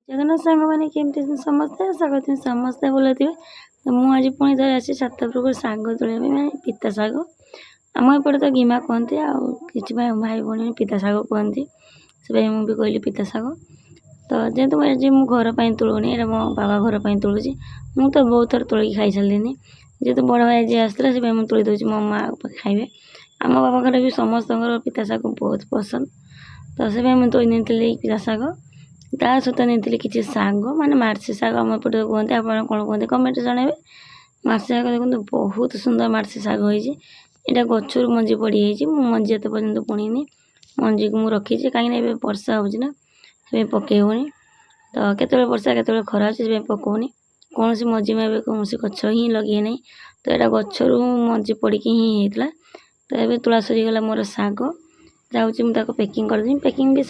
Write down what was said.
ଜଗନ୍ନାଥ ସାଙ୍ଗମାନେ, କେମିତି ଅଛନ୍ତି ସମସ୍ତେ? ଆଶା କରୁଛନ୍ତି ସମସ୍ତେ ଭଲ ଥିବେ। ତ ମୁଁ ଆଜି ପୁଣି ଥରେ ଆସିଛି ଛାତ ଉପରକୁ ଶାଗ ତୋଳିବା ପାଇଁ, ମାନେ ପିତା ଶାଗ। ଆମ ଏପଟେ ତ ଗିମା କୁହନ୍ତି, ଆଉ କିଛି ଭାଇ ଭାଇ ଭଉଣୀ ପିତା ଶାଗ କୁହନ୍ତି। ସେଥିପାଇଁ ମୁଁ ବି କହିଲି ପିତା ଶାଗ। ତ ଯେହେତୁ ମୁଁ ଆଜି ମୁଁ ଘର ପାଇଁ ତୋଳୁନି, ଏଇଟା ମୋ ବାବା ଘର ପାଇଁ ତୋଳୁଛି। ମୁଁ ତ ବହୁତ ଥର ତୋଳିକି ଖାଇସାରିଲିନି। ଯେହେତୁ ବଡ଼ ଭାଇ ଆଜି ଆସିଥିଲା, ସେଥିପାଇଁ ମୁଁ ତୋଳି ଦେଉଛି, ମୋ ମା ଖାଇବେ। ଆମ ବାବାଙ୍କର ବି ସମସ୍ତଙ୍କର ପିତା ଶାଗ ବହୁତ ପସନ୍ଦ। ତ ସେଥିପାଇଁ ମୁଁ ତୋଳି ନେଇଥିଲି ପିତା ଶାଗ। ତା ସହିତ ନେଇଥିଲି କିଛି ଶାଗ, ମାନେ ମାର୍ସି ଶାଗ ଆମ ଏପଟେ କୁହନ୍ତି। ଆପଣ କ'ଣ କୁହନ୍ତି, କମେଣ୍ଟରେ ଜଣାଇବେ। ମାର୍ସି ଶାଗ ଦେଖନ୍ତୁ, ବହୁତ ସୁନ୍ଦର ମାର୍ସି ଶାଗ ହେଇଛି। ଏଇଟା ଗଛରୁ ମଞ୍ଜି ପଡ଼ିଯାଇଛି। ମୁଁ ମଞ୍ଜି ଏତେ ପର୍ଯ୍ୟନ୍ତ ବୁଣିନି। ମଞ୍ଜିକୁ ମୁଁ ରଖିଛି, କାହିଁକିନା ଏବେ ବର୍ଷା ହେଉଛି ନା, ସେଥିପାଇଁ ପକେଇ ହେଉନି। ତ କେତେବେଳେ ବର୍ଷା, କେତେବେଳେ ଖରା ହେଉଛି, ସେଥିପାଇଁ ପକାଉନି କୌଣସି ମଞ୍ଜି। ମୁଁ ଏବେ କୌଣସି ଗଛ ହିଁ ଲଗେଇ ନାହିଁ। ତ ଏଇଟା ଗଛରୁ ମଞ୍ଜି ପଡ଼ିକି ହିଁ ହେଇଥିଲା। ତ ଏବେ ତୋଳା ସରିଗଲା ମୋର ଶାଗ। ଯାଉଛି ମୁଁ ତାକୁ ପ୍ୟାକିଂ କରିଦେବି। ପ୍ୟାକିଂ ବି